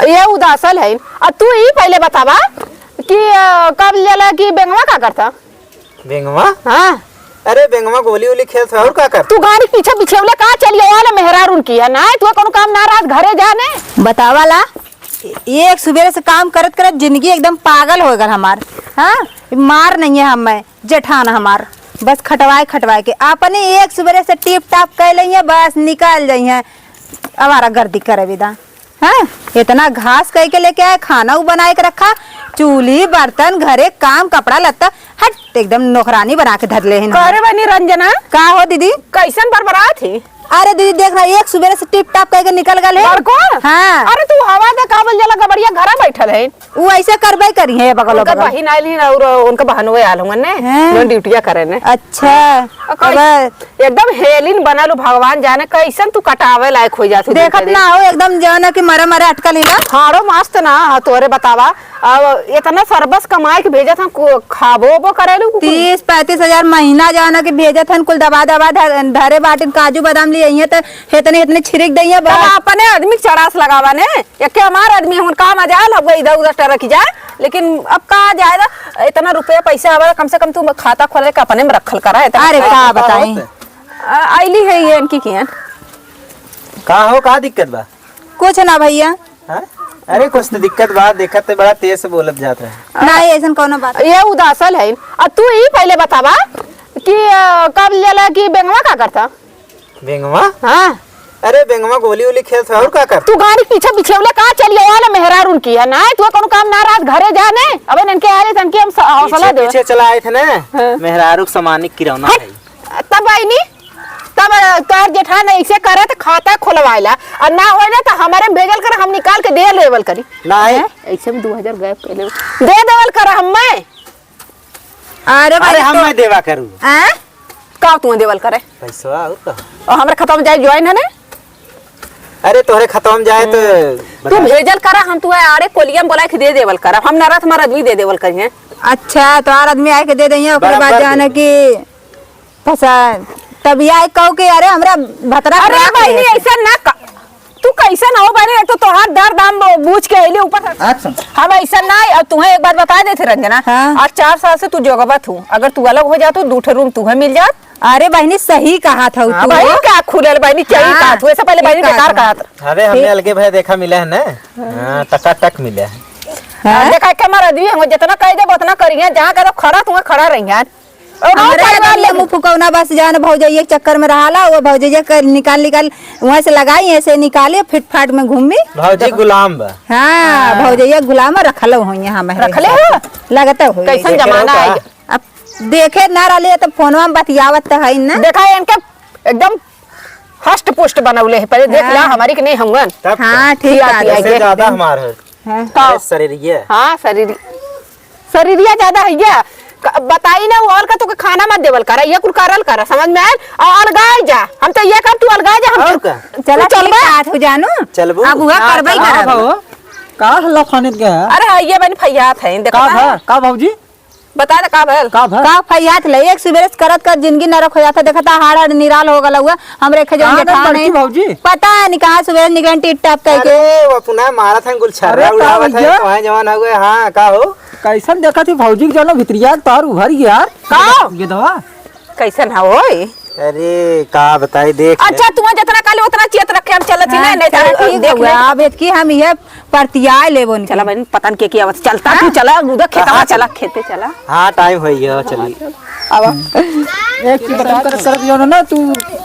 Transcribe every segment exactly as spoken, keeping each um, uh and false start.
ये उदासल है। अब तू ई पहिले बतावा कि, अ, कब लेला कि बेंगवा का करता? बेंगवा? हाँ। अरे, बेंगवा गोली वोली खेलत है, और का करता? तू गाड़ी के पीछे बिछेवले का चली आवा ले मेहरारून की है ना, तू कौनो काम ना रात घरे जाने। बतावा ला, ये एक सुबेरे से काम करत करत जिंदगी एकदम पागल हो गल हमार। हाँ, मार नहीं है हमें जेठान हमार, बस खटवाए खटवाए के अपने एक सुबेरे से टिप टाप कर लेइए, बस निकल जाइए आवारा गर्दी करे विदा। हाँ, इतना घास कह के लेके आए, खाना उ बनाए के रखा, चूल्ही बर्तन घरे काम कपड़ा लत्ता, हट एकदम नौकरानी बना के धर ले है ना। करे बनी रंजना। का हो दीदी? कैसन बरबरात है? अरे दीदी, देख ना, एक सुबेरे से टिप टाप कह के निकल गल है। बड़को? हाँ। अरे तू हवा दे, का बोल जाला, गबड़िया घरा बैठल है। उ ऐसे करबे करी है बगल उनका बगल। बहिन आइल ही ना, और उनका बहनों आइल होंगे ने, हाँ। जो ड्यूटिया करे ने। अच्छा। और कई-, अब एकदम हेलिन बनल हो, भगवान जाने कैसन तू कटावे लायक हो जात हो देखत ना हो, एकदम जो ना कि मरे मरे अटकल ही ना। हाड़ो मस्त ना, तोरे बतावा, अब इतना सरबस कमाए के भेजत हन, को-, खाबो ओबो करेलू कुकुर? तीस पैंतीस हजार महीना जौन है कि भेजत हन, कुल दबा दबा धर-, धरे बाटिन, काजू बादाम लिए अइहें त हेतने हेतने छिरिक दइहें तब बस। अपने आदमी के चढ़ास लगावा ने, एक के हमार आदमी हमन का मजाल हवे इधर उधर टरक जाए, लेकिन अब का जाए दा, इतना रुपया पैसा हवे, कम से कम तू खाता खोले के अपने में रखल करा, इतना अरे का बताई। आ, आइली है ये इनकी किहन। का हो, का दिक्कत बा? कुछ ना भैया। हाँ? अरे कुछ तो दिक्कत बा, देखत तो बड़ा तेज से बोलत जात है। नहीं, ऐसन कौनो बात। ये उदासल है। अब तू ही पहले बतावा कि, अ, कब लेला कि बेंगवा का करता? बेंगवा? हाँ। अरे बेंगवा गोली वोली खेलत है, और का करता? तू गाड़ी पीछे बिछेवले का चली आवा ले मेहरारून की है ना, तू कौनो काम ना रात घरे जाने, अबे इनके आले तनके हम स-, हौसला पीछे, दे। पीछे चला आए थे ना, हाँ। मेहरारू के सामान किरौना हट। है। तब आईनी, तब तोहर जेठान ऐसे करे त खाता खोलवाइला, और ना होए ना त हमारे में भेजल कर, हम निकाल के दे लेवल करी। नहीं। हैं? ऐसे में दो हजार गैप कर ले, दे देवल कर हमें। अरे भाई अरे हम तो मैं देवा करू। हैं? का तू देवल करे? पैसवा और का? और हमारे खाता में जाए ज्वाइन है ना? अरे तोहरे खाता में जाए तो तू बता। भेजल करा, हम तू आड़े कोलिया में बोला के दे देवल करा, हम ना रथ मार आदमी दे देवल करिए। अच्छा, तोहार आदमी आए के दे दइए, ओकरे बाद बराबर जाने दे। कि फंसा, तब ये कहो कि अरे हमरा भतरा अरे खराब बहिनी, है। ऐसा ना क-, तू कैसन हो बहिनी? एक तो तोहार दर्द हम बूझ के अइली ऊपर से। अच्छा। हम ऐसा ना, और तुम्हें एक बात बता देते रंजना, हाँ। आज चार साल से तू जोगबत हूँ, अगर तू अलग हो जात हो, दू ठो रूम तुहे मिल जात। अरे बहिनी, सही कहा था हाँ तू। बहिनी, क्या खुलल बहिनी, क्या ही हाँ, कहा तू? ऐसे पहले ठीक बहिनी कहा बेकार था। कहा था। अरे हमने ठीक। अलगे भय देखा मिला है ना, हाँ, टकाटक मिला है। हाँ। देखा के हमारा आदमी हम जितना कह देबो उतना करिए, जहाँ कह दो खड़ा, तुम्हें खड़ा रहिए। और हमरे परिवार आदमी लेके मुँह फुकौना बस जान भौजैया के चक्कर में रहाला, वो भौजैया के निकाल निकाल वहाँ से लगाई, ऐसे निकाले फिटफाट में घूमी। भौजी गुलाम बा। हाँ, हाँ। भौजैया गुलाम रखल हो यहाँ में रखले हो? लगता हो कैसन जमाना है। अब देखे ना रहले तो फोनवा में बतियावत तो है ना। देखा इनके एकदम हष्ट पुष्ट बनौले है, पहले देख ला हाँ। हमारी के नहीं हंगन। तब हाँ, का? ठीक खिया बात पिया है। के। सबसे ज्यादा हमार है। हाँ। अरे शरीरिया। हाँ, शरीर, शरीरिया ज्यादा है ये। क-, बताई ना, वो और का तो खाना मत देवल करा, ये कुल करल करा, समझ में आयल? और अलगाए जा, हम तो ये कर, तू अलगाए जा, हम और का? चला, तू चलबा? ठीक बात हो जानू। चलबू? अब हुआ हाँ, करबई चला। करब। का भा-, का हल्ला फानित गया? अरे हाँ, ये बन फैयात है, देखा का है? भा-, का भौजी? बता दे, का भयल? का भा? का फैयात ले? एक सुबेरे से करत करत जिंदगी नरक हो जाता। देखता हाड़ हाड़ निराल हो गला हुआ। हमरे खे जौन कहाँ जेठान गन है। बड़की भौजी? पता नहीं कहाँ सुबेरे निकलन टिप टाप कह के। अरे, वो अपना मारत हैं, गुलछर्रा अरे, का उड़ावत हैं, भैया? तो हैं जवान हो गए। हाँ, का हो? कैसन देखत ही भौजी के जौन भितरिया के तार उभर गया यार। का? ये दवा। कैसन है ओए? अरे, का बताई, देख ले। अच्छा, तुम्हें जितना काले उतना चेत रखे, हम चलत ही हाँ, नहीं, नहीं, चला, तो ठीक देख हुआ। ले। अब इतकी हम ये परतियाए लेबो नहीं। चला बहन, पता नहीं के, के आवत। चलता तू हाँ। चला, उधर खेतवा हाँ। चला, खेते चला। हाँ, टाइम हो गया, चलिए। अब एक चीज बता, कर, कर दियो ना, तू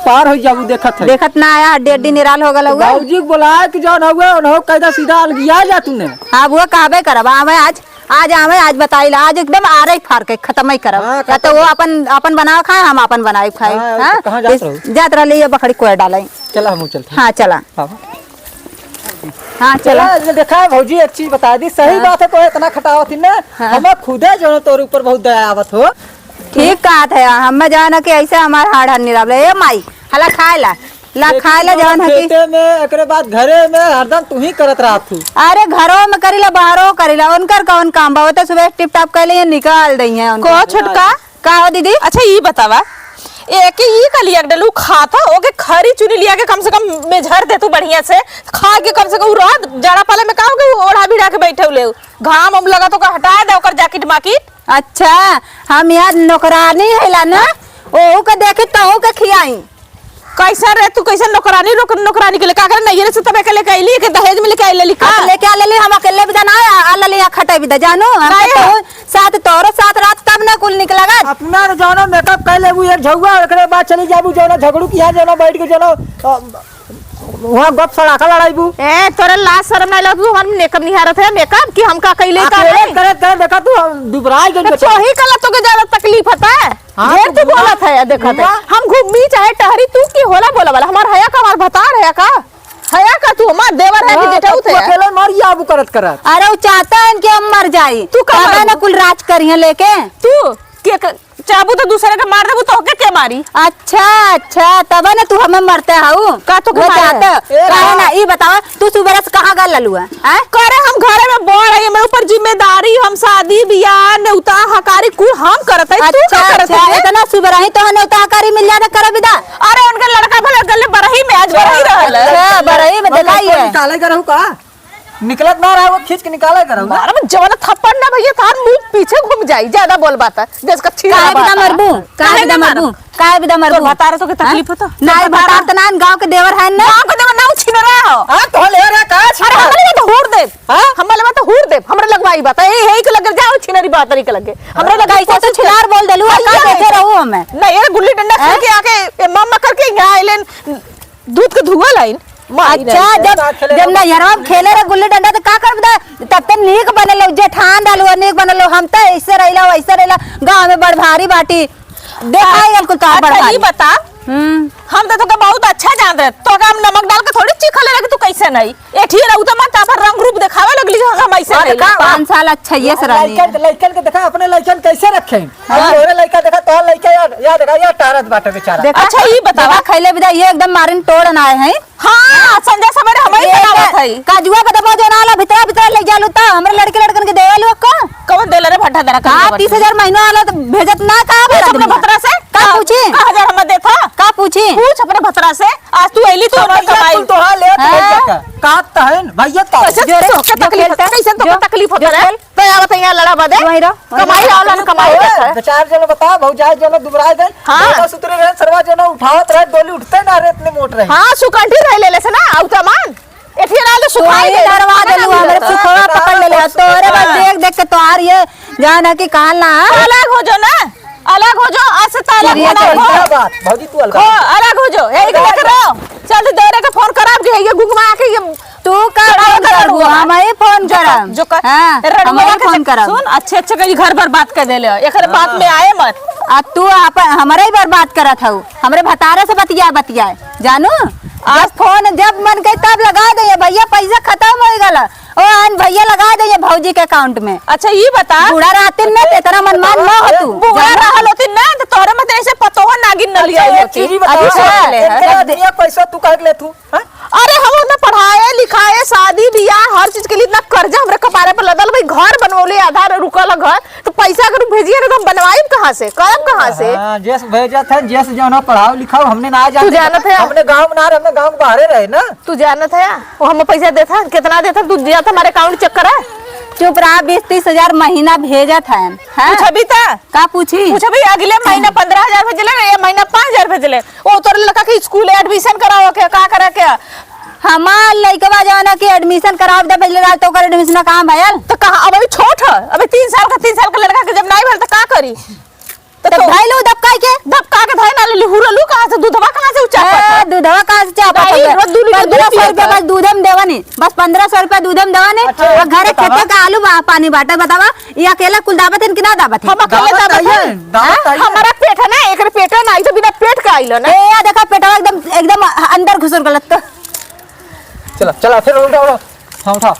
पार हो जाबू, देखत है। देखत ना आया, हड्डी हड्डी निराल हो गला हुआ। बाबूजी को बुलाया कि जौन हुआ, उन्हों कहता सीधा अलगिया जा तूने। हाँ, वो कहबे करब, आवे आज, आज आवे, आज बताइला, आज एकदम आरे फार के खत्म ही करब। हाँ, या तो खत्म। वो अपन, अपन बनावे खाए, हम अपन बनाए खाए। हाँ, हाँ? तो कहाँ जात इस-, रहू? जात रहले ये बकरी कोया डाले। चला, हम चलते हैं। हाँ, चला। हाँ। हाँ, चला। चला, ये देखा भौजी, एक चीज बता दी, सही हाँ। बात है, तो इतना खटावत ही ना, हाँ। हमें खुदे जो है तोरे ऊपर बहुत दया आवत हो। ठीक कहत है, हम जाना कि ऐसे हमार हाड़ हाड़ निरावले। ए माई, हला खाए ला, ला खाए ला जौन है कि खेते में, एकरे बाद घरे में हरदम तू ही करत रहत हूँ। अरे घरों में करीला, बाहरों करीला, उनकर कौन काम बा? वो तो सुबह टिप टाप कर ले, निकाल दई है उनको। को छोटका? का हो दीदी? अच्छा, ई बतावा, एके ई का लिया के डलू खाता, ओके खरी चुनी लिया के कम से कम मेझर दे तू बढ़िया से, खा के कम से कम रात जाड़ा पाले में का हो गए, के बैठे ले। घाम हम लगा तो का हटा दे ओकर जैकेट माकिट। अच्छा, हम यहाँ नौकरानी हैला ना, ओहू के देखी तोहू के खियाई। कैसन रे तू, कैसन नौकरानी, नौक-, नौकरानी के लिए का करे? नैहरे से तब अकेले के अइली, के दहेज में लेके आइले लिखा? अब लेके आ लेली, हम अकेले बिदा ना आ, आ लेली यहाँ खटे बिदा, जानू? हम काहे? तो तोहू साथ, तोहरो साथ रात तब ना कुल निकलगा। अपना रे जौना मेकअप कर लेबू एक झौआ, एकरे बाद चली जाबू जौना झगड़ू किहा जौना बैठ के जौना, अ, वहाँ गप सड़ाका लड़ाईबू। ए, तोरे लाज शरम नहीं लगत, तू हमार मेकअप निहारत है, मेकअप कि हम का कइले का अकेले नहीं? करत करत देखा तू, हम दुबराई गइल तो बेटा। तोही कला तोके ज्यादा तकलीफ होता है। हाँ, ढेर तो तू बोला बोलत है, देखत है। हाँ। हम घूमी चाहे टहरी, तू की होला बोला वाला? हमार हया का, हमार भतार है का? हया का तू हमार देवर है कि हाँ, जेठाऊ तू थे? अकेले मर जाबू करत करत। अरे, वो चाहता है कि हम मर जाई। तू का तबे मरबू? ना कुल राज करिहे लेके। तू के क-, चाहबू तो दूसरे के मार देबू, तो के, के मारी? अच्छा, अच्छा, तबे ना तू हमें मरते हऊ। का तो के वो मारे? चाहता? ए, काहे ना? ना, ई बतावा, तू सुबह से कहाँ गल ललुआ? हैं? करे हम घरे में बड़ है, मेरे ऊपर जिम्मेदारी, हम शादी, बियाह, नेउता, हकारी, कुल हम करत है, तू अच्छा, का करत अच्छा, है? इतना सुबह ही तो नेउता हकारी मिल जाता, करे बिदा। अरे उनके लड़का भले गले बरही में, आज बरही रहल है। अच्छा, बरही में मतलब देखा ही तो है। निकाले के रहू का? निकलत ना रहा, वो खींच के निकाले के रहू ना। मारब जवन थप्पड़ ना भैया, तार मुंह पीछे घूम जाई, ज्यादा बोल बात है, जस का छीना काहे बात बिदा है। मरबू? काहे काहे बिदा ना मरबू? मारब? काहे बिदा तो मरबू? भतार तो के तकलीफ हैं? होता। नहीं, भतार तो ना, गाँव के देवर है ना। गाँव के देवर ना, उ छिनरा हो। हाँ, तो ले रहा का अरे छिनरा? हम ले तो हूर देब। हाँ? हम ले तो हूर देब। हमरा लगवाई बात है, ए, यही के लगे जाओ, छिनरी बात नहीं के लगे। हमरा लगे कैसे तो छिनार बोल देलू, का भैया देखे है। रहू हमें? नहीं, ये गुल्ली डंडा हैं? खेल के आके, ए, मम्मा करके यहाँ आइलेन, दूध के धुआ लाइन। मारी अच्छा, नहीं। जब, जब नैहरवा में खेले रहे गुल्ली डंडा, तो का करब दा? तब तो नीक बनल हो, जेठान डालू, नीक बनल हो। हम तो ऐसे रहिला, वैसे रहिला, गाँव में बड़ भारी बाटी। देखा ही कुल तोहार अच्छा, बड़ भारी। ई बता, हम्म। हम तो तोके बहुत अच्छा जान रहे, तो हम नमक डाल के थोड़ी चीखले रहे कि तू कैसे नहीं। एठी रहू तो मत अपन रंग रूप देखावे लगली कि हम ऐसे और नहीं। का? पाँच साल अच्छा ये से रहनी लइकन, है। लइकन के देखा, अपने लइकन कैसे रखे। हाँ। अब तोरे लइका देखा, तोहर लइका यार, यार देखा, यार टहरत बाटे बेचारा। देखा, अच्छा, ई बतावा। देखा, खैले बिदा, ये एकदम मारिन तोड़ ना आए हैं। हाँ, संजय सबेरे हम ही ये बनावत का-, है। काजुआ बदमा जो ना आला, भितरा, भितरा ले जालू ता, हमरे लड़के लड़कन के देवे लो का? कौन देला रे भट्टा दरा का? तीस हजार महीना वाला तो भेजत ना का? पूछ अपने भतरा से। का पूछी? का हजार हम देता? का पूछी? पूछ अपने भतरा से। आज तू अइली तो उनका कमाई। तू तो हाँ ले, हाँ। भैया का। का तहन, भैया का। कैसे जो रे, तो का जो तकलीफ खेलता, होता? कैसे तो जो, का तकलीफ होता जो रे? खेल। तो आवत है यहाँ लड़ा बदे। वही रहो, वही कमाई रहो। रहो, ना कमाई ए, रहो। बेचार जनो बताओ, भौजाई जनो दुबराए गए। हाँ। बेटा सुतरे रहे, सरवा जनो उठावत रहे, डोली उठते ना रे, इतने मोट रहे। हाँ, सुकंठी रह ले, ले से ना, आउ तमान। एठिया ना तो सुखाई वही गए। डरवा देलू, हमरे सुखवा पकड़ ले ले। तोरे बस देख देख के तोहार ये जान है कि काल ना। अलग हो जो ना, अलग हो जो, आज से तो अलग चिड़िया होना चढ़ी। हो। क्या बात, भौजी तू अलग हो, हो। अलग हो जो। यही के देख रहो। चल दे, देवरे के फोन कराब कि ये गुंगमा के ये तू का चढ़ावा फोन कर करबू? लड़ुआ। हम ही फोन जो कर, करब। जो कर। हाँ, ए, रड़ुआ हम ही के फोन चक-, करब। सुन, अच्छे, अच्छे कहीं घर बर्बाद कर देले हो। एकर बात में आए मत। आ तू आप हमरे ही बर्बाद करत हऊ। हमरे भतारे से बतिया, बतियाए। जानू? आज जब फोन, जब मन कही तब लगा दे, भैया पैसा खत्म हो गला। ओ आन भैया लगा दे भौजी के account में। अच्छा, ई बता। बूढ़ा रातिन में तेतना मनमान ना हो तू। बूढ़ा जानू? रहल होती ना, तो तोरे मत ऐसे पतोह नागिन न लिया अच्छा, एक होती। चीज बताओ, अच्छा। एक जब दे- आदमी पैसा तू काहे के ले तू? हाँ? अरे, हम उतना पढ़ाए, लिखाए, शादी, बियाह, हर चीज के लिए इतना कर्जा हमरे कपारे पर लदल भाई, घर बनवले, आधा रुकल है घर, तो पैसा अगर भेजिए ना, तो हम बनवाइब कहाँ से, करब कहाँ से? हाँ, जेस भेजत है, जेस जौन है, पढ़ाओ लिखाओ, हमने ना जानते। जानत है? हमने गाँव में ना रहे, हमने गाँव के बाहरे रहे ना। तू जानत है? वो हमें पैसा देत है, कितना देत है? तू दिया था हमारे account check करा। चुप रहा, बीस तीस हजार महीना भेजत है, हैं? पूछबी ता? का पूछी? पूछबी, अगले महीना पन्द्रह हजार भेजले, ये महीना पाँच हजार भेजले। ओ, तोर लड़का के school admission करावे के, का करे के? हमार लइकवा जौन है कि admission करावे दे, पहले रात ओकर admission कहाँ भयल? तो कहाँ, अब अभी छोट है, अभी तीन साल का, तीन साल का लड़का के जब नहीं भयल तो का करी? तो तब तो धइलू दबकाई के? दबका के धइ ना लेली, हुरलू कहाँ से, दूधवा कहाँ से ऊँचा ए, पड़ता? दूधवा कहाँ से ऊँचा पड़ता? नहीं, रोज दू लीटर दूध पन्द्रह सौ रुपया पियता। बस दूधे में देवा नहीं, बस पन्द्रह सौ रुपया दूधे में देवा नहीं। अच्छा, और घरे बतावा। खेते का आलू बा, पानी बाटे, बतावा, ये अकेला कुल दावत है कि ना दावत है? हम अकेले दावत दावत है। है, दावत हाँ? है। हमारा पेट है ना, एकरे पेट है ना, ई तो बिना पेट का आइल है ना। ए, या देखा, पेटवा एकदम, एकदम अंदर घुसुर गलत तो। चला, चला, फिर उठा, उठा। हाँ, उठा।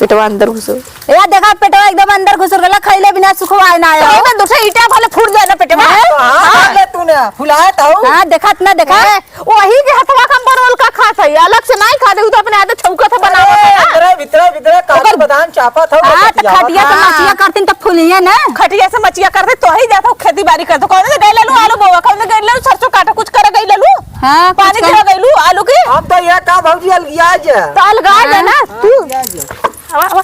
पेटवा अंदर घुसुर। ए, या देखा, पेटवा एकदम अंदर घुसुर गला, खइले बिना सुखवाए ना आया तो हो। इधर दूसरे ईटा भले फूट जाए ना पेटवा। हाँ, हाँ, हाँ। ले तूने, फुलाए तो। हाँ, देखा इतना, देखा। ए, वही के हथवा का बनवल का खात है, अलग से नहीं खाते, उ तो अपने हाथे छौका था बनावत है ना। अरे, भीतरे, भीतरे काजू ओकर बादाम चापत हो, हाँ, तो खटिया से हाँ। मचिया करतीन तो फुलिया ना। खटिया से मचिया करते तो ही जाता हूँ खेती बाड़ी करते। कौन से गई लेलू आलू बोवा, कौन से गई लेलू सरसों काटा, कुछ करे गई लेलू? हाँ, कुछ पानी कर- गिरा गई लू आलू के? हम तो ये का भौजी अलगिया जा। तो अलगा जा हाँ। ना, तू। अलगिया जा। आवा, आवा।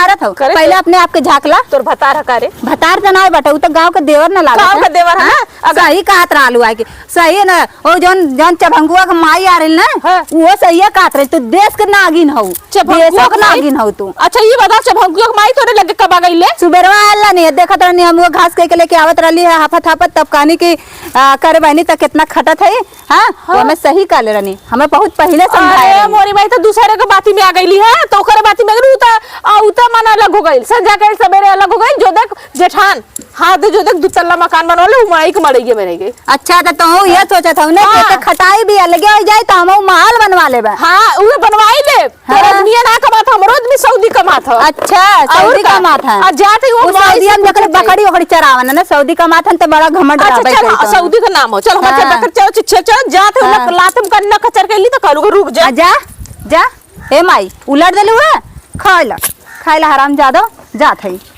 करत हौ। करे पहिले तो। अपने आप के झाँक ला। तोर भतार ह का रे? भतार त नाय बटे, उ त गाँव के देवर न लागत गाँव है। के देवर है हाँ? ना? अगर सही कहत रहलू आके। सही है ना? ओ जौन, जौन चभंगुआ के माई आ रही ना, हाँ। वो सही है कहत रही, तू देश के नागिन हौ। चभंगुआ देशो के के माई? नागिन हौ तू। अच्छा, ये बता, चभंगुआ के माई तोरे लगे कब आ गई ले? सुबेरवा आला नहीं, देखत रहनी हम, वो घास कह के लेके आवत रहली है, हाफत, हाफत, तब कहनी कि, आ, करे बहनी, त कितना खटत है, हाँ? हाँ। वो हमें सही कहले रहनी, हमें बहुत पहिले समझाए अरे रहनी। मोरी माई तो दूसरे के बाती में आ गईली है, तो ओकरे बाती में अगर उ त, आ, उ त मन अलग हो गइल, संझा के सबेरे अलग हो गइल, जो देख जेठान, हाँ, दे जो देख, दू तल्ला मकान बनवले, उ माई के मड़इये में रह गई। अच्छा, त तोहू ये सोचत हौ ना कि हाँ। एकर खटाई भी अलगे हो जाए, त हमहू महल बनवा लेबे। हाँ, उहे बनवाई ले। तोर हाँ। आदमी ना कमात, हमरो आदमी सऊदी कमात ह। अच्छा, और सऊदी का? कमात है। आ जात ही वो उ माई सऊदी से हम जकर पूछत है। बकरी ओकरी चरावन ना, सऊदी कमात हन त बड़ा घमंड अच्छा, रहबे चल, करी हाँ, तो। सऊदी का नाम हो। चल, हमारे हाँ। बकरी चराओ, चिच्छे चराओ, जात ही हाँ। उलट लात हम कन्ना कचर के ली त कहलू, "रुक जा।" आ जा, जा। ए माई, उलट देलू है? खाए ला, खाए ला हराम जादो, जात है।